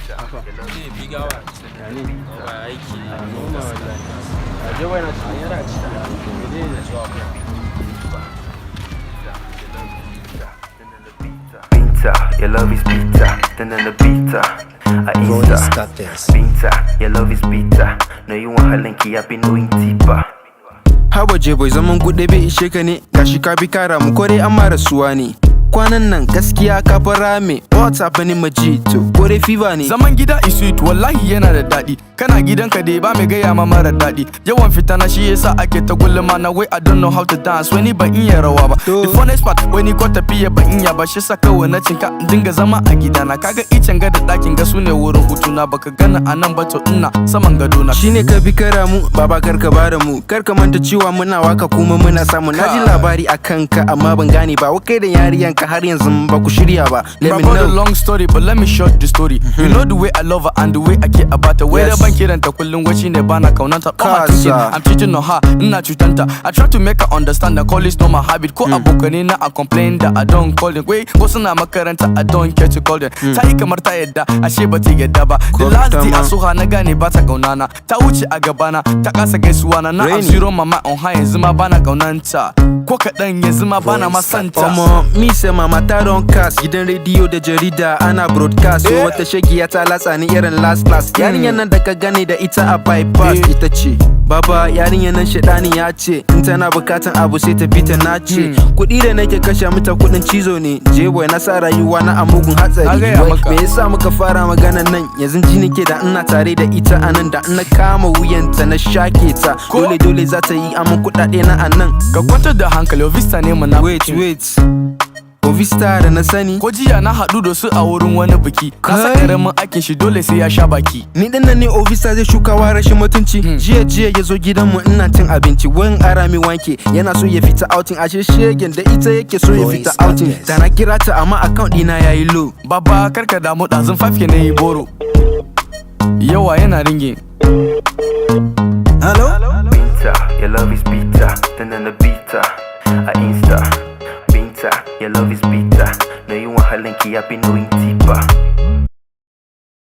Bigawa. Ya ne? Ba aiki ne. A noma wallahi. A je wai na ci. Yana ci. Menene? Binta, your love is bitter, then the bitter. I Voice Insta. got this. Binta, your love is bitter. No, you want halinki, I've been knowing deeper. Haba boy, zaman kuɗe bai ishe ka ne, gashi ka bi kara mu kore an mara suwa ne. Kwanan nan gaskiya ka fara me, what's happening majito, kore fever ne. Zaman gida is sweet, wallahi yana da daɗi. Kana gidanka dai ba mai gaya ma mara daɗi. Yawan fita na shi yasa ake ta gulma na, wai I don't know how to dance, wani ban iya rawa ba. The funniest part, wani ko tafiya ban iya ba, shi sa kawai na cinka in dinga zama a gidana. Kaga icen ga da ɗakin ga sune wurin hutuna, baka gana a nan ba to ina saman gadona. Shine ka bi kara mu, baba, kar ka bada mu, kar ka manta cewa muna waka kuma muna samu. Na ji labari a kanka amma ban gane ba, wai kai da yariyanka har yanzu ba ku shirya ba. Let My me brother, know. long story, but let me short the story. You know the way I love her and the way I care about her. Wai da ban kiranta kullum, wai shine bana kaunanta. All my thinking, Kasa. I'm cheating on her, ina cutanta. I try to make her understand that call is not my habit. Ko abokane na I complain that I don't call them. Wai ko suna makaranta, I don't care to call them. Ta yi kamar ta yadda, ashe ba ta yadda ba. The last day I saw her na gane ba ta kaunana. Ta wuce a gabana, ta kasa gaisuwa na. Now I'm Rainy. zero my mind on her, yanzu ma bana kaunanta. Ko kaɗan yanzu ma bana ma santa. Omo, me say my matter don cast. Gidan rediyo da jarida ana broadcast. So wata shegiya ta latsa ni irin last class. Yarinyar nan da ka gane da ita a bypass ita ce. Baba, yarinyar nan shaɗani ya ce in tana bukatan abu sai ta bi ta nace. Kuɗi da nake kashe mata kuɗin cizo ne. J-boy, na sa rayuwa na a mugun Na hatsari. gaya Wai, maka. me yasa muka fara maganan nan? Yanzu ji nake da ina tare da ita a nan, da ina kama wuyanta na shake ta. Dole dole za ta yi amin kuɗaɗe na a nan. Ka kwantar da hankali, Vista ne mana. Wait, wait. Ovista da na sani. Ko jiya na haɗu da su a wurin wani biki. Na sa Kai. karamin aikin shi dole sai ya sha baki. Ni din nan ne Ovista zai shukawa rashin mutunci. Jiya jiya ya zo gidanmu ina cin abinci. Wani arami wanke yana so ya fita outing, ashe shegen da ita yake so ya fita Voice outing. Atlas. Da na kira ta amma account ɗina yayi low. Baba, karka damu, ɗazun 5K na yi borrow. Yawa yana ringing. Hello? Binta, your love is bitter, then the bitter. I Insta. Binta, your love is bitter. No, you want halinki, I've been knowing deeper.